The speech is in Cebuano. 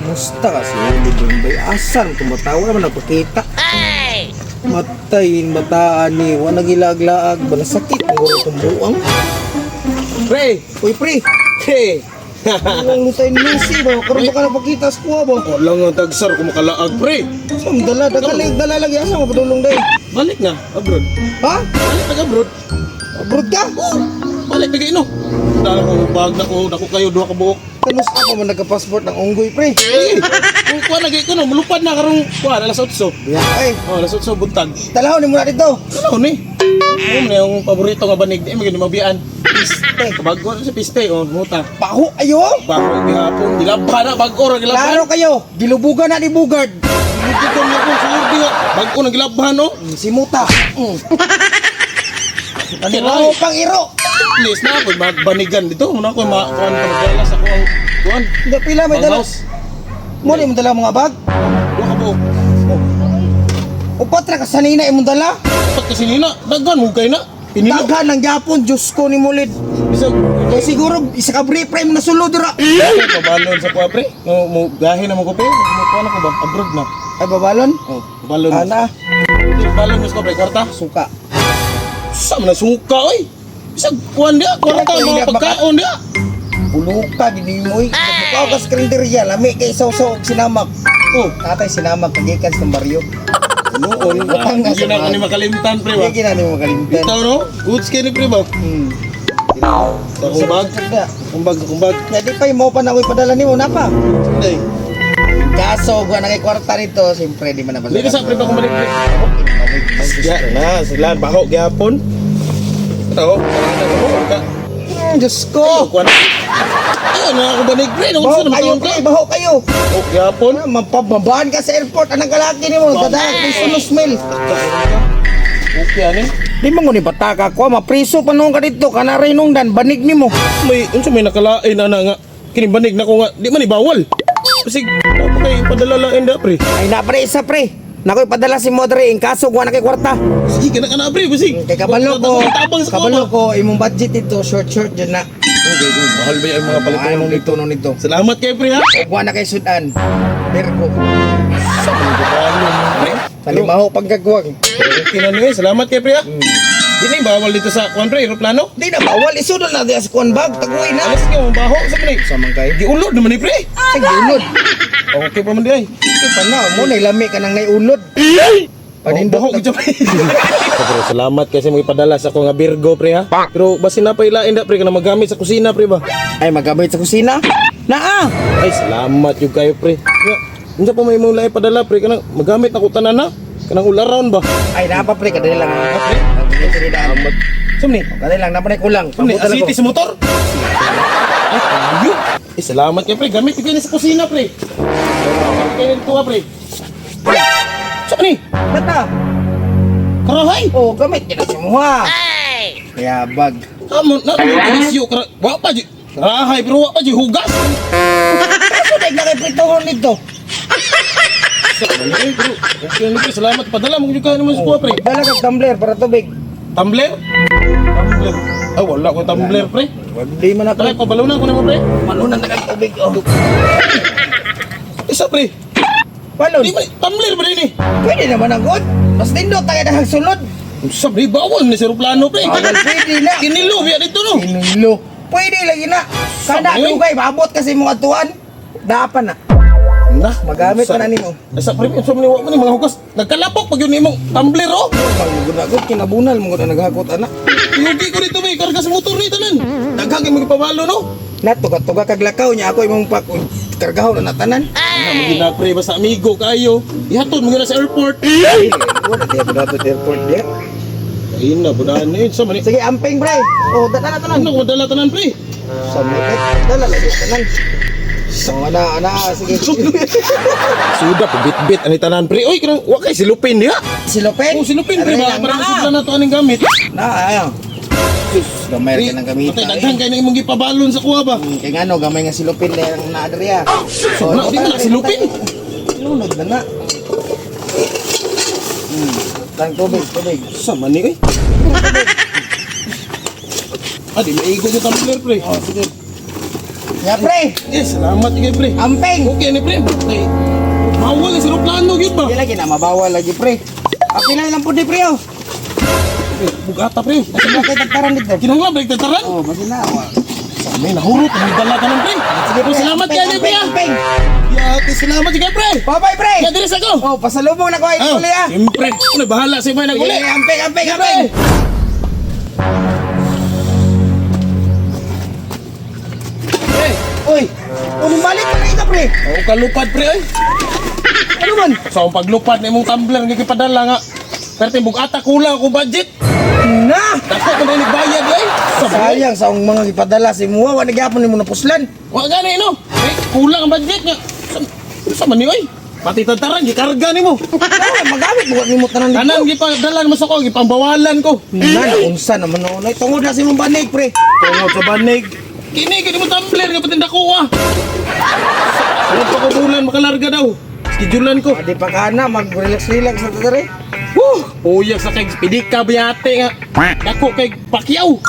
Musta ka si Uli Bombay? Asan kung batawa naman nagpakita? Matay, bataan ni, wala nagilaglaag, bala sakit, ang guro itong buang. Pre! Uy, pre! Pre! Ang lutay ni Messi ba? Karon ba ka nagpakita sa kuha ba? Wala nga tagsar kung makalaag, pre. Saan dala? Dala, dala lagi asa mapadulong day. Balik na, abroad. Ha? Balik na abroad. Abroad ka? Oo, balik na kayo, no? Dala ko, bag na ko, dako kayo, duha ka buok. Kanus ako man nagka-passport ng unggoy, pre. Eh, kung kuha na kayo ko, no, mulupad na karong, kuha, alas 8. Yeah. Ay, Oh, alas 8, buntag. talahon ni muna dito. Ano ni? Ano na yung paborito nga banig, di maganda mabiyaan. Piste, kabago na sa piste, oh, muta. Baho ayo! Bago gihapon, gilabhan na, bago ra gilabhan. Klaro kayo, gilubugan na ni Bugard. Dito na ko, sulod nga. Bago na gilabhan, no? Si Muta. Ano Ano pang iro? Please na ako, magbanigan dito. Muna ako, makuhan ka magdala sa kuang, kuan. Hindi pila may dala. Banghouse. Mo ni dala mga bag. Duha ka buok. Upat ra ka sanina imong dala. Dapat kasi nina, daghan mo kay na. Pinilo. Daghan ng gyapon, Diyos ko ni Mulid. Bisag, Kay siguro isa ka brief frame na sulod ra. ay, pabalon sa kuha, pre. No, mo gahe na mo ko, pre. Mo kuha na ko ba? Abroad na. Ay babalon. Oh, balon. Ana, Balon mo sa kuha, pre. Kwarta. suka. Sa man na suka, oy. Bisag, kuhan dia, kwarta, mga pagkaon dia. Buluka gini mo oy. Bukaw ka sa karinderya, lami kay isaw-saw og sinamak. Oh, Tatay sinamak kagikan sa baryo. noon. Utang nga Hindi sa na ako mga- ni makalimtan, pre, ba? Hindi na nimo kalimtan. Ito, no? Goods kayo ni pre, ba? Sa akong bag. Akong bag, akong bag. Di pa mo pa na ako'y padala nimo na pa. Hindi. Kaso wa na kay kwarta nito, siyempre di man na Hindi ka sa pre, pa kung balik, pre. Ya, na, sila, baho, gyapon. Ito, oh, ka. Diyos ko. Kuan. Ayun, na ako banig, pre. Nung Baho saan kayo, naman pre, ka? baho kayo. Oh, gyapon. Ah, mapababaan ka sa airport, anong kalaki nimo, nagdadaan piso no smell. Okay, ani. Di mo nguni bataka ko, mapriso pa noon ka dito, kanaray nung dan, banig nimo. May, unsa may nakalain ana nga. Kini banig na ko nga, di man ni bawal. Kasi, pa kay padala lain da, pre. Ay na pre, isa pre. Nakoy padala si Modre, in kaso wa na kay kwarta. Sige, kana kana, pre, basig. Kay kabalo ko, Tabang sa kabalo kuha. ko, imong budget dito, short short dyan na. Okay, good. Mahal ba yung mga Ano palitonon nito nito? no nito. Salamat kay pre, ha. Wa na kay sudan. Berko. Sa mga balon, pre. Talimaho pagkagwang. Okay na niyo, eh. Salamat kay pre, ha. Di na yung bawal dito sa kuan, pre, aeroplano. Di na bawal isudol na diya sa kuan bag, taguin na. Alas nga, mabaho sa man eh. Sa man kay. Giulod naman ni pre. Sa giulod. Okay pa man di ay. Di pa na, mo na lami ka nang naiulod. Panindot Baho gid pre. Pero salamat kasi mo ipadala sa ako nga Virgo pre ha. Pero basin na pa ilain da pre kana magamit sa kusina pre ba. Ay magamit sa kusina. Naa. Ay salamat yung kayo pre. Nga, unsa pa may imong lain padala pre kanang magamit na ko tanan na. Kanang all around ba. Ay napa pre kadali lang. Ah, pre. Salamat. Sum ni. Kadali lang napa na kulang. Sum ni Pabutan ako. asiti sa motor. Ay, ayo. Eh, salamat kay pre. Gamit ko ni sa kusina pre. Gamit kayo nito ah, pre. Sum ni. Bata. Karahay. Oh, gamit kita sa muha. Kaya bag. Amo na isyu kara. Wa pa di. Karahay pero wa pa di hugas. Kaso dahil na kay pritohon nito. Eh, pero okay na pre. Salamat. Padala mo gyud ka naman sa kuha pre. Dala kag tumbler para tubig. Tumbler? Tumbler. Ah, wala ko tumbler pre. Di man ako. Tara, pabalo na ko nimo pre. Malunan na kag tubig oh. Isa pre. Balon. Di ba tumbler ba din eh? Pwede naman ang good. Mas nindot tayo na sulod. Unsa pre bawal ni sa eroplano pre. Bawal, pwede na. Kinilo biya dito no. Inulo. Pwede lagi na. Kada Sabi. dugay maabot kasi mga tuan. Dapan na. Na, Magamit pa na nimo. Isa pre, unsa man ni wa man ni mga hugas. Nagkalapok pag yun imong tumbler oh. Panggunagot kinabunal mo na naghakot ana. Yugi ko dito may karga sa motor ni tanan. Daghang kay magpabalo no. Na tuga-tuga kag lakaw niya ako imong pak kargahon na tanan. Na magina pre basta amigo kayo. Ihatod mo na sa airport. Ay, wala di ako dato sa airport diya. Ayun na budahan ni sa man ni. Sige, amping pre. Oh, dala na tanan. Ano ko madala tanan pre? Sa mekit, dala lagi tanan. Oh, ana ana sige. Suda pa bit-bit ani tanan pre. Oy kanang wa kay silupin diha. Silupin. Oh, silupin pre Aray ba lang, para naa. masudlan na to aning gamit. Na ayo. Sus, gamay ra ka ng gamita. Patay daghan kay nang imong gipabalon sa kuha ba. Kay ngano gamay nga silupin na ang naadriya. So, na, di man na silupin. Lunod na na. Tang tubig, tubig. Sa man ni oy. Ah, di maigo yung tumbler pre. Oh, sige. Ya, pre. Eh, salamat kay pre. Amping. Okay ni pre. Ay, bawal sa plano gyud ba? Di lagi na mabawal lagi, pre. Apila lang po di, pre, oh. Pre, bugata pre. Sige kay tagtaran dito. Kinahanglan break tataran. Oh, masina. Sa may nahurot ang dala ka pre. Sige, Pre, salamat amping, kay ni pre. amping, ah. amping. Ya, salamat kay pre. Bye-bye, pre. Ya diri sa ko. Oh, pasalubong na ko ay Ah, uli ah. Siyempre, ano, bahala si May naguli. Sige, amping, amping, amping. Pre, Uy, unong balik pa na ito, pre. ako kalupad pre ay. Ano man? Sa akong paglupad na imong tumbler nga gipadala nga. Pero bugata kulang akong budget. Na! Dako ko na nagbayad ay. Sa Sayang sa akong mga gipadala si Muwa, wa nagyapon nimo napuslan. Wa gani no. Eh, kulang ang budget nga. Sa man ni oy. Pati tataran gikarga nimo. Ah, magamit mo nimo tanan dito. Tanan gipadala mo sa ko gipambawalan ko. Na, unsa naman noon ay tungod na si mong banig, pre. Tungod sa banig. Kini kini mo tumbler nga pati dako ah. Sa pa ko bulan makalarga daw. Schedulean ko. Di pa kana mag-relax-relax na ta dere. Woo! Puyag sa kay pidi ka biyate nga. Dako kay Pacquiao.